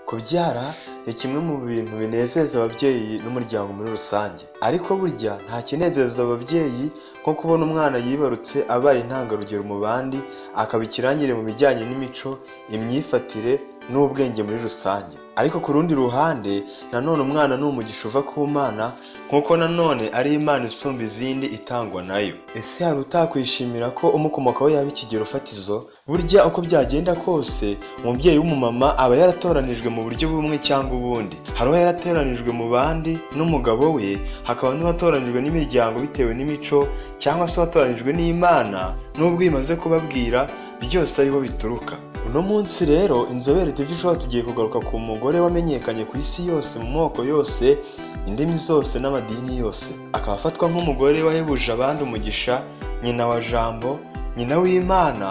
Kubyara ni kimwe mu bintu binezeza ababyeyi n'umuryango muri rusange, ariko burya nta kinezeza ababyeyi nko kubona umwana yibarutse abaye intangarugero mu bandi, akaba ikirangirire mu bijyanye n'imico, imyifatire n'ubwenge muri rusange. Ariko ku rundi ruhande nanone umwana ni umugisha uva ku Mana, nk'uko nanone ari impano isumba izindi itangwa nayo. Ese hari utakwishimira ko umukomokaho yaba ikigero fatizo? Burya uko byagenda kose, umubyeyi w'umumama aba yaratoranijwe mu buryo bumwe cyangwa ubundi. Hari uba yaratoranijwe mu bandi n'umugabo we, hakaba n'uwatoranijwe n'imiryango bitewe n'imico, cyangwa se uwatoranijwe n'Imana, n'ubwo imaze kubabwira byose ariho bituruka. Uno munsi rero, Inzobere TV Show tugiye kugaruka ku mugore wamenyekanye ku isi yose, mu moko yose, indimi zose n'amadini yose, akaba afatwa nk'umugore wahebuje abandi umugisha, nyina wa Jambo, nyina w'Imana,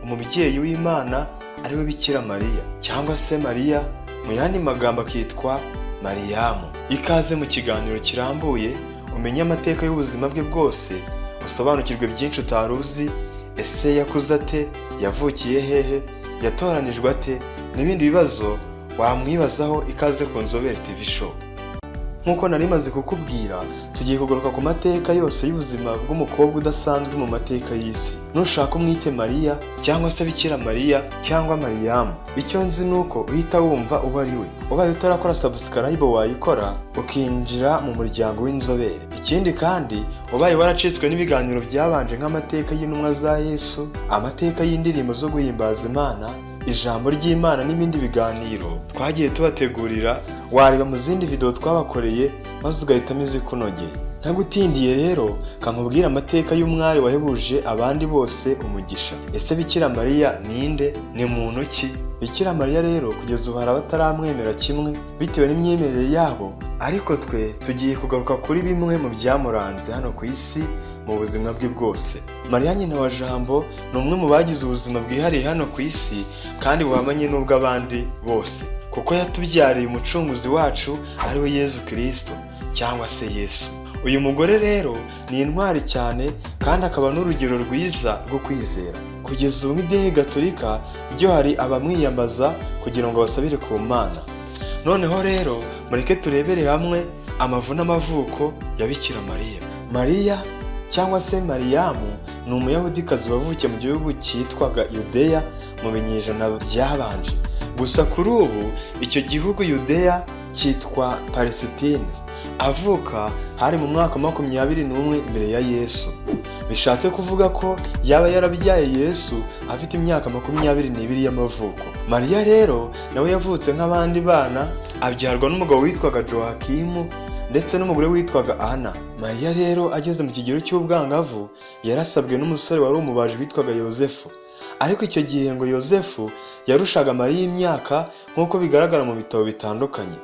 umubyeyi w'Imana, ariwe Bikira Mariya cyangwa se Mariya, mu yandi magambo akitwa Mariyamu. Ikaze mu kiganiro kirambuye, umenye amateka y'ubuzima bwe bwose, usobanukirwe byinshi utari uzi. Ese yakuze ate? Yavukiye hehe? Yatoranijwe ate? N'ibindi bibazo wamwibazaho. Ikaze ku Nzobere TV Show. Nk'uko nari maze kukubwira, tugiye kugaruka ku mateka yose y'ubuzima bw'umukobwa udasanzwe mu mateka y'isi. Nushaka umwite Mariya cyangwa se Bikira Mariya cyangwa Mariyamu, icyo nzi ni uko uhita wumva uwo ari we. Ubaye utarakora subscribe, wayikora ukinjira mu muryango w'inzobere. Ikindi kandi, ubaye waracitswe n'ibiganiro byabanje nk'amateka y'intumwa za Yesu, amateka y'indirimbo zo guhimbaza Imana, ijambo ry'Imana n'ibindi biganiro twagiye tubategurira, wareba mu zindi video twabakoreye maze ugahitamo izikunogeye. Ntagutindiye rero, kankubwire amateka y'umwari wahebuje abandi bose umugisha. Ese Bikira Mariya ninde? Ni muntu ki? Bikira Mariya rero, kugeza ubu hari abataramwemera kimwe bitewe n'imyemerere yabo, ariko twe tugiye kugaruka kuri bimwe mu byamuranze hano ku isi mu buzima bwe bwose. Mariya nyina wa Jambo ni umwe mu bagize ubuzima bwihariye hano ku isi kandi buhamanye n'ubw'abandi bose, kuko yatubyariye umucunguzi wacu, ari we Yezu Kirisito cyangwa se Yesu. Uyu mugore rero ni intwari cyane kandi akaba n'urugero rwiza rwo kwizera. Kugeza ubu nk'idini gatolika ryo hari abamwiyambaza kugira ngo basabire ku Mana. Noneho rero mureke turebere hamwe amavu n'amavuko ya Bikira Mariya. Mariya cyangwa se Mariyamu ni umuyahudikazi wavukiye mu gihugu cyitwaga Yudeya mu binyejana byabanje. Gusa kuri ubu icyo gihugu Yudeya cyitwa Palesitine. Avuka hari mu mwaka 21 mbere ya Yesu, bishatse kuvuga ko yaba yarabyaye Yesu afite imyaka 22 y'amavuko. Mariya rero nawe yavutse nk'abandi bana, abyarwa n'umugabo witwaga Jowakimu ndetse n'umugore witwaga Ana. Mariya rero ageze mu kigero cy'ubwangavu, yarasabwe n'umusore wari umubaji witwaga Yozefu. Ariko icyo gihe ngo Yozefu yarushaga Mariya imyaka, nk'uko bigaragara mu bitabo bitandukanye.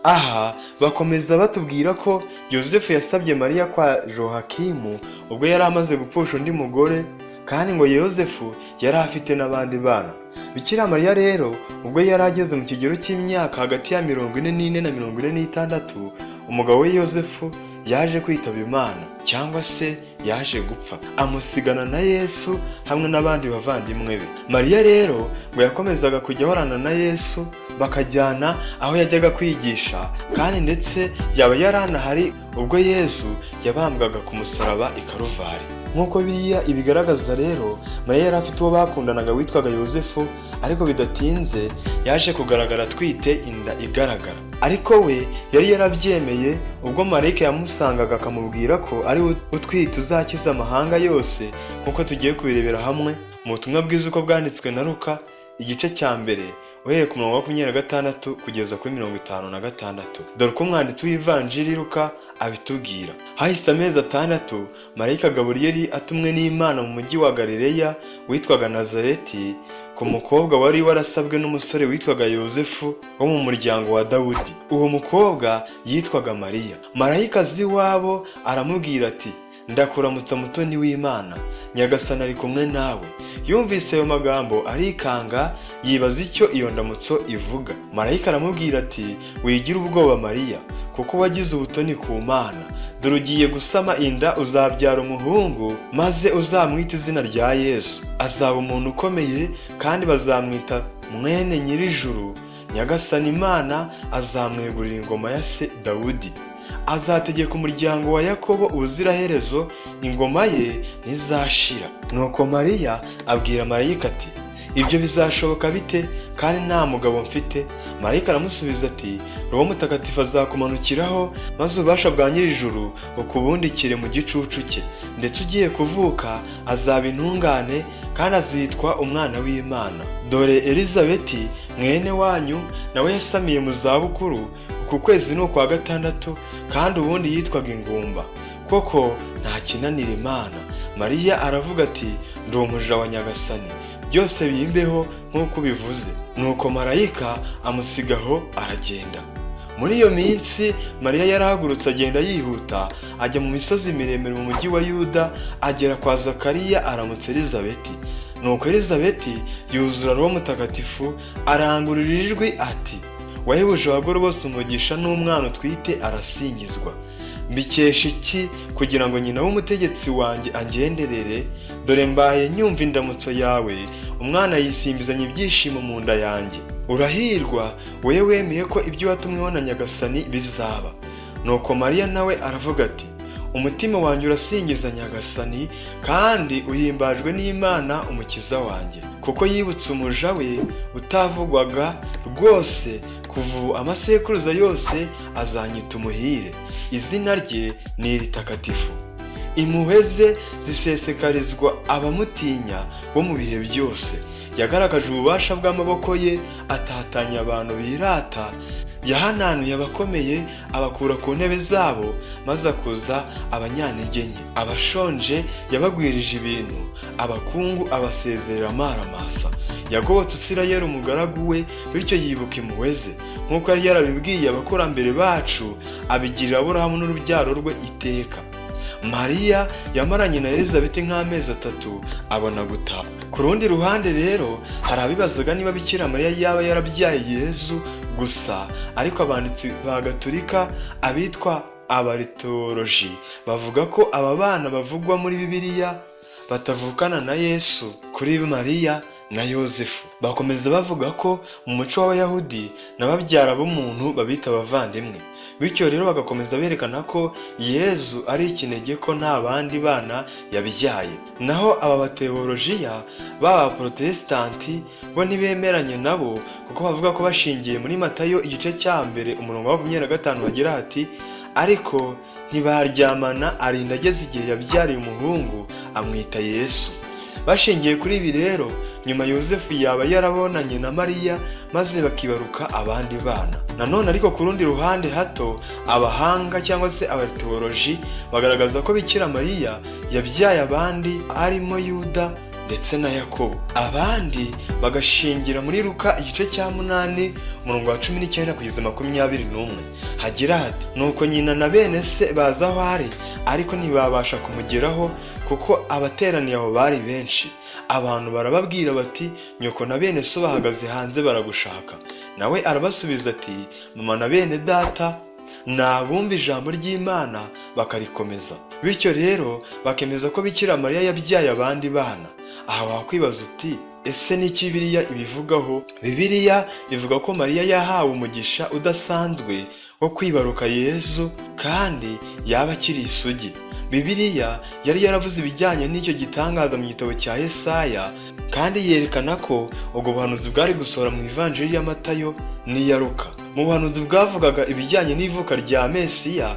Aha bakomeza batubwira ko Yozefu yasabye Mariya kwa Johakimu ubwo yari amaze gupfusha undi mugore, kandi ngo Yozefu yari afite n'abandi bana. Bikira Mariya rero ubwo yari ageze mu kigero cy'imyaka hagati ya 44 na 46, umugabo we Yozefu yaje kwitaba Imana cyangwa se yaje gupfa, amusigana na Yesu hamwe n'abandi bavandimwe be. Mariya rero ngo yakomezaga kujya ahorana na Yesu, bakajyana aho yajyaga kwigisha, kandi ndetse yaba yari anahari ubwo Yesu yabambwaga ku musaraba i Karuvari, nk'uko biriya ibigaragaza. Rero Mariya yari afite uwo bakundanaga witwaga Yozefu, ariko bidatinze yaje kugaragara atwite inda igaragara. Ariko we yari yarabyemeye ubwo marayika yamusangaga akamubwira ko ari we utwite uzakiza amahanga yose, nk'uko tugiye kubirebera hamwe mu butumwa bwiza uko bwanditswe na Luka, igice cya mbere, uhereye ku murongo wa 26 kugeza kuri 56. Dore uko umwanditsi w'ivanjiri Luka abitubwira: "Hahise amezi 6, marayika Gaburiyeli atumwe n'Imana mu mujyi wa Galileya witwaga Nazareti, ku mukobwa wari warasabwe n'umusore witwaga Yozefu wo mu muryango wa Dawudi. Uwo mukobwa yitwaga Mariya. Marayika aza iwabo aramubwira ati: 'Ndakuramutsa, mutoni w'Imana, Nyagasani ari kumwe nawe.' Yumvise ayo magambo arikanga, yibaza icyo iyo ndamutso ivuga. Marayika aramubwira ati: 'Wigira ubwoba, Mariya, kuko wagize ubutoni ku Mana. Dore ugiye gusama inda, uzabyara umuhungu, maze uzamwite izina rya Yesu. Azaba umuntu ukomeye kandi bazamwita mwene Nyir'ijuru. Nyagasani Imana azamwegurira ingoma ya se Dawudi, azategeka umuryango wa Yakobo ubuziraherezo, ingoma ye ntizashira. Nuko Mariya abwira marayika ati: "Ibyo bizashoboka bite kandi nta mugabo mfite?" Marayika aramusubiza ati: "Roho Mutagatifu azakumanukiraho, maze ububasha bwa Nyir'ijuru bukubundikire mu gicucu cye. Ndetse ugiye kuvuka azaba intungane kandi azitwa Umwana w'Imana. Dore Elizabeti mwene wanyu nawe yasamiye mu zabukuru, uku kwezi ni ukwa gatandatu, kandi ubundi yitwaga ingumba. Koko nta kinanira Imana." Mariya aravuga ati: "Ndi umuja wa Nyagasani, byose bimbeho nk'uko ubivuze." Nuko marayika amusigaho aragenda. Muri iyo minsi Mariya yarahagurutse agenda yihuta, ajya mu misozi miremire mu mujyi wa Yuda, agera kwa Zakariya aramutsa Elizabeti. Nuko Elizabeti yuzura Roho Mutagatifu, arangurura ijwi ati: "Wahebuje abagore bose umugisha, n'umwana utwite arasingizwa. Mbikesha iki kugira ngo nyina w'umutegetsi wanjye angenderere? Dore mbaye nyumva indamutso yawe, umwana yisimbizanya ibyishimo mu nda yanjye. Urahirwa wowe wemeye ko ibyo watumweho na Nyagasani bizaba." Nuko Mariya nawe aravuga ati: "Umutima wanjye urasingiza Nyagasani, kandi uhimbajwe n'Imana umukiza wanjye, kuko yibutse umuja we utavugwaga. Rwose kuva ubu amasekuruza yose azanyita umuhire. Izina rye ni iritagatifu. Impuhwe ze zisesekarizwa abamutinya bo mu bihe byose. Yagaragaje ububasha bw'amaboko ye, atatanya abantu birata. Yahananuye abakomeye abakura ku ntebe zabo, maze akuza abanyantege nke. Abashonje yabagwirije ibintu, abakungu abasezerera amaramasa. Yagobotse Isirayeli umugaragu we, bityo yibuka impuhwe ze, nk'uko yari yarabibwiye abakurambere bacu, abigirira Aburahamu n'urubyaro rwe iteka." Mariya yamaranye na Elizabeti nk'amezi 3, abona gutaha. Ku rundi ruhande rero, hari abibazaga niba Bikira Mariya yaba yarabyaye Yezu gusa, ariko abanditsi ba Gatolika abitwa abaritoroji bavuga ko aba bana bavugwa muri Bibiliya batavukana na Yesu kuri Mariya na Yozefu. Bakomeza bavuga ko mu muco w'Abayahudi na babyara b'umuntu babita abavandimwe. Bityo rero bagakomeza berekana ko Yezu ari ikinege, ko nta bandi bana yabyaye. Naho aba bateolojiya b'aba Protesitanti bo ntibemeranye nabo, kuko bavuga ko bashingiye muri Matayo igice cya 1 umurongo wa 25 hagira hati: "Ariko ntibaryamana, arinda ageze igihe yabyariye umuhungu, amwita Yesu." Bashingiye kuri ibi rero, nyuma Yozefu yaba yarabonanye na Mariya maze bakibaruka abandi bana. Nanone ariko ku rundi ruhande hato, abahanga cyangwa se abateoloji bagaragaza ko Bikira Mariya yabyaye abandi arimo Yuda ndetse na Yakobo. Abandi bagashingira muri Luka igice cya 8 umurongo wa 19 kugeza 21, hagira hati: "Nuko nyina na bene se baza aho ari, ariko ntibabasha kumugeraho kuko abateraniye aho bari benshi. Abantu barababwira bati: 'Nyoko na bene so bahagaze hanze baragushaka.' Nawe arabasubiza ati: 'Mama na bene data ni abumva ijambo ry'Imana bakarikomeza.'" Bityo rero bakemeza ko Bikira Mariya yabyaye abandi bana. Aha wakwibaza uti: "Ese n'iki Bibiliya ibivugaho?" Bibiliya ivuga ko Mariya yahawe umugisha udasanzwe wo kwibaruka Yezu kandi yaba akiri isugi. Bibiliya yari yaravuze ibijyanye n'icyo gitangaza mu gitabo cya Yesaya, kandi yerekana ko ubwo buhanuzi bwari gusohora mu Ivanjiri ya Matayo n'iya Luka. Mu buhanuzi bwavugaga ibijyanye n'ivuka rya Mesiya,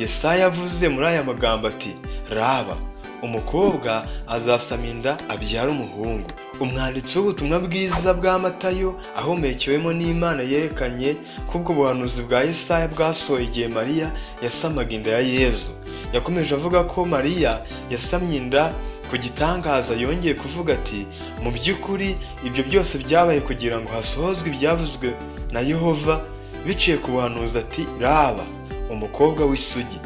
Yesaya yavuze muri aya magambo ati: "Raba, umukobwa azasama inda abyara umuhungu." Umwanditsi w'ubutumwa bwiza bwa Matayo ahumekewemo n'Imana yerekanye ko ubwo buhanuzi bwa Yesaya bwasohoye igihe Mariya yasamaga inda ya Yezu. Yakomeje avuga ko Mariya yasamye inda ku gitangaza. Yongeye kuvuga ati: "Mu by'ukuri ibyo byose byabaye kugira ngo hasohozwe ibyavuzwe na Yehova biciye ku buhanuzi ati: 'Raba, umukobwa w'isugi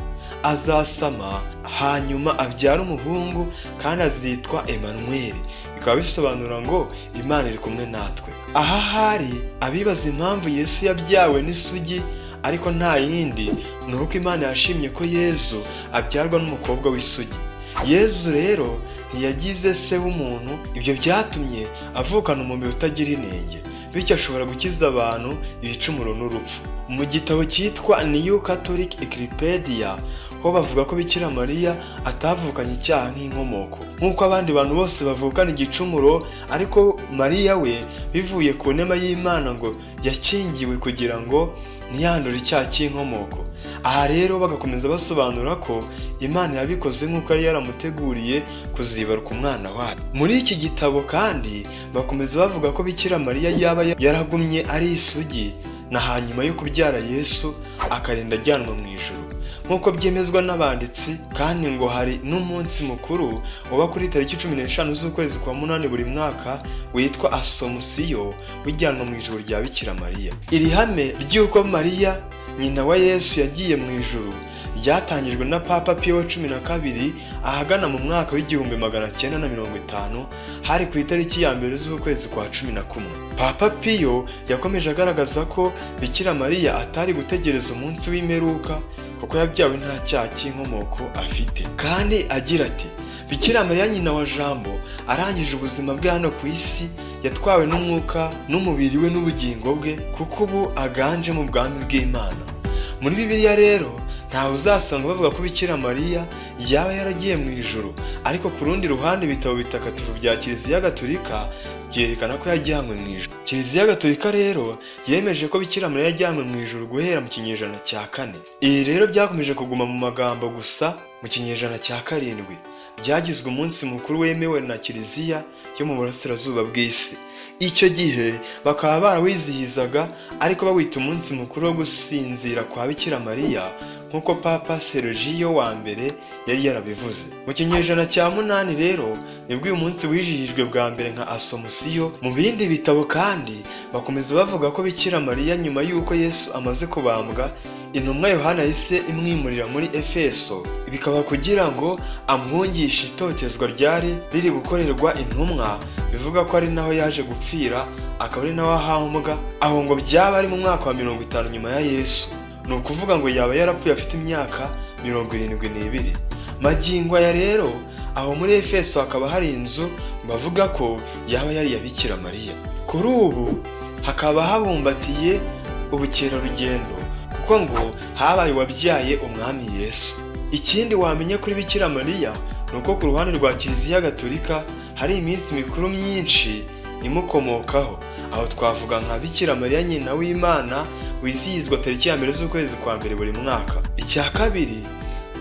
azasama, hanyuma abyara umuhungu, kandi azitwa Emmanuel," bikaba bisobanura ngo Imana iri kumwe natwe. Aha hari abibaza impamvu Yesu yabyawe n'isugi, ariko nta yindi, ni uko Imana yashimye ko Yezu abyarwa n'umukobwa w'isugi. Yezu rero ntiyagize se w'umuntu, ibyo byatumye avukana umubiri utagira inenge. Bityo ashobora gukiza abantu ibicumuro n'urupfu. Mu gitabo cyitwa New Catholic Encyclopedia ho bavuga ko Bikira Mariya atavukanye icyaha nk'inkomoko nk'uko abandi bantu bose bavukana igicumuro, ariko Mariya we, bivuye ku nema y'Imana, ngo yakingiwe kugira ngo ntiyandure icyaha cy'inkomoko. Aha rero bagakomeza basobanura ko Imana yabikoze nk'uko yari yaramuteguriye kuzibaruka umwana wayo. Muri iki gitabo kandi bakomeza bavuga ko Bikira Mariya yaba yaragumye ari isugi na hanyuma yo kubyara Yesu, akarinda ajyanwa mu ijuru, nk'uko byemezwa n'abanditsi. Kandi ngo hari n'umunsi mukuru uba kuri tariki 15 z'ukwezi kwa munani buri mwaka witwa Asomusiyo ujyanwa mu ijuru rya Bikira Mariya. Iri hame ry'uko Mariya nyina wa Yesu yagiye mu ijuru ryatangijwe na Papa Piyo wa 12 ahagana mu mwaka w'1950, hari ku itariki ya 1 z'ukwezi kwa 11. Papa Piyo yakomeje agaragaza ko Bikira Mariya atari gutegereza umunsi w'imperuka kuko yabyawe nta cyaha cy'inkomoko afite. Kandi agira ati: "Bikira Mariya nyina wa Jambo arangije ubuzima bwe hano ku isi, yatwawe n'umwuka n'umubiri we n'ubugingo bwe, kuko ubu aganje mu bwami bw'Imana." Muri Bibiliya rero ntawe uzasanga bavuga ko Bikira Mariya yaba yaragiye mu ijuru, ariko ku rundi ruhande ibitabo bitagatifu bya Kiliziya Gatolika byerekana ko yajyanywe mu ijuru. Kiliziya Gatolika rero yemeje ko Bikira Mariya yajyanywe mu ijuru guhera mu kinyejana cya kane. Ibi rero byakomeje kuguma mu magambo gusa. Mu kinyejana cya karindwi byagizwe umunsi mukuru wemewe na Kiliziya yo mu burasirazuba bw'isi. Icyo gihe bakaba barawizihizaga ariko bawita umunsi mukuru wo gusinzira kwa Bikira Mariya, nk'uko Papa Sergiyo wa mbere yari yarabivuze. Mu kinyejana cya munani rero nibwo uyu munsi wijihijwe bwa mbere nka Asomusiyo. Mu bindi bitabo kandi bakomeza bavuga ko Bikira Mariya, nyuma y'uko Yesu amaze kubambwa, intumwa Yohana yahise imwimurira muri Efeso, bikaba kugira ngo amwungishe itotezwa ryari riri gukorerwa intumwa. Bivuga ko ari naho yaje gupfira, akaba ari naho ahambwa. Aho ngo byaba ari mu mwaka wa 50 nyuma ya Yesu, ni ukuvuga ngo yaba yarapfuye afite imyaka 72. Magingo aya rero aho muri Efeso hakaba hari inzu bavuga ko yaba yari iya Bikira Mariya. Kuri ubu hakaba habumbatiye ubukerarugendo, kuko ngo habaye uwabyaye umwami Yesu. Ikindi wamenya kuri Bikira Mariya ni uko ku ruhande rwa Kiliziya Gatolika hari iminsi mikuru myinshi imukomokaho. Aho twavuga nka Bikira Mariya nyina w'Imana, wizihizwa tariki ya 1 z'ukwezi kwa mbere buri mwaka. Icya kabiri,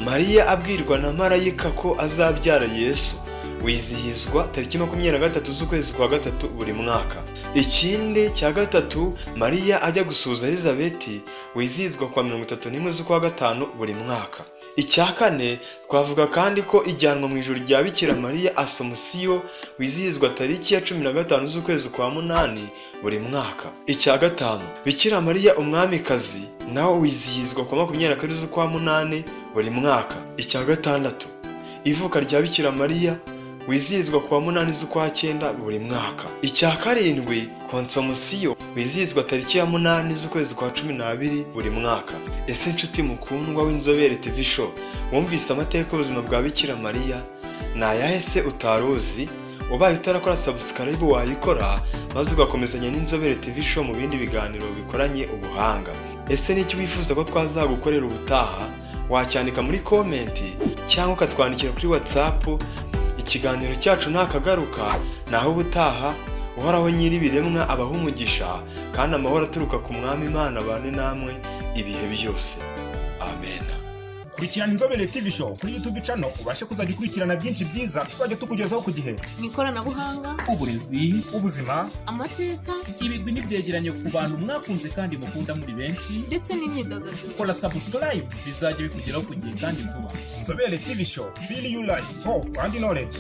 Mariya abwirwa na marayika ko azabyara Yesu, wizihizwa tariki 23 z'ukwezi kwa gatatu buri mwaka. Ikindi cya gatatu, Mariya ajya gusuhuza Elizabeti, wizihizwa kwa 31 z'ukwa gatanu buri mwaka. Icya kane, twavuga kandi ko ijyanwa mu ijuru rya Bikira Mariya, Asomusiyo, wizihizwa tariki ya 15 z'ukwezi kwa munani buri mwaka. Icya gatanu, Bikira Mariya umwamikazi, nawo wizihizwa kwa 22 z'ukwa munani buri mwaka. Icya gatandatu, ivuka rya Bikira Mariya, wizihizwa kuwa 8 z'ukwa cyenda buri mwaka. Icya karindwi, Konsomusiyo, wizihizwa tariki ya 8 z'ukwezi kwa 12 buri mwaka. Ese nshuti mukundwa w'Inzobere TV Show, wumvise amateka y'ubuzima bwa Bikira Mariya, ni ayahe se utari uzi? Ubaye utarakora subscribe wayikora, maze ugakomezanya n'Inzobere TV Show mu bindi biganiro bikoranye ubuhanga. Ese n'iki wifuza ko twazagukorera ubutaha? Wacyandika muri comment cyangwa ukatwandikira kuri WhatsApp. Ikiganiro cyacu ntakagaruka, naho ubutaha. Uhoraho nyir'ibiremwa abaha umugisha, kandi amahoro aturuka ku Mwami Imana abane namwe ibihe byose. Amen. Kurikirana Inzobere TV Show kuri YouTube channel, ubashe kuzajya ukurikirana byinshi byiza tuzajya tukugezaho ku gihe. Mu ikoranabuhanga, uburezi, ubuzima, amateka, ibigwi n'ibyegeranyo ku bantu mwakunze kandi mukunda muri benshi, ndetse n'imyidagaduro. Kora subscribe, bizajya bikugeraho ku gihe kandi vuba. Inzobere TV Show, feel you life, hope and knowledge.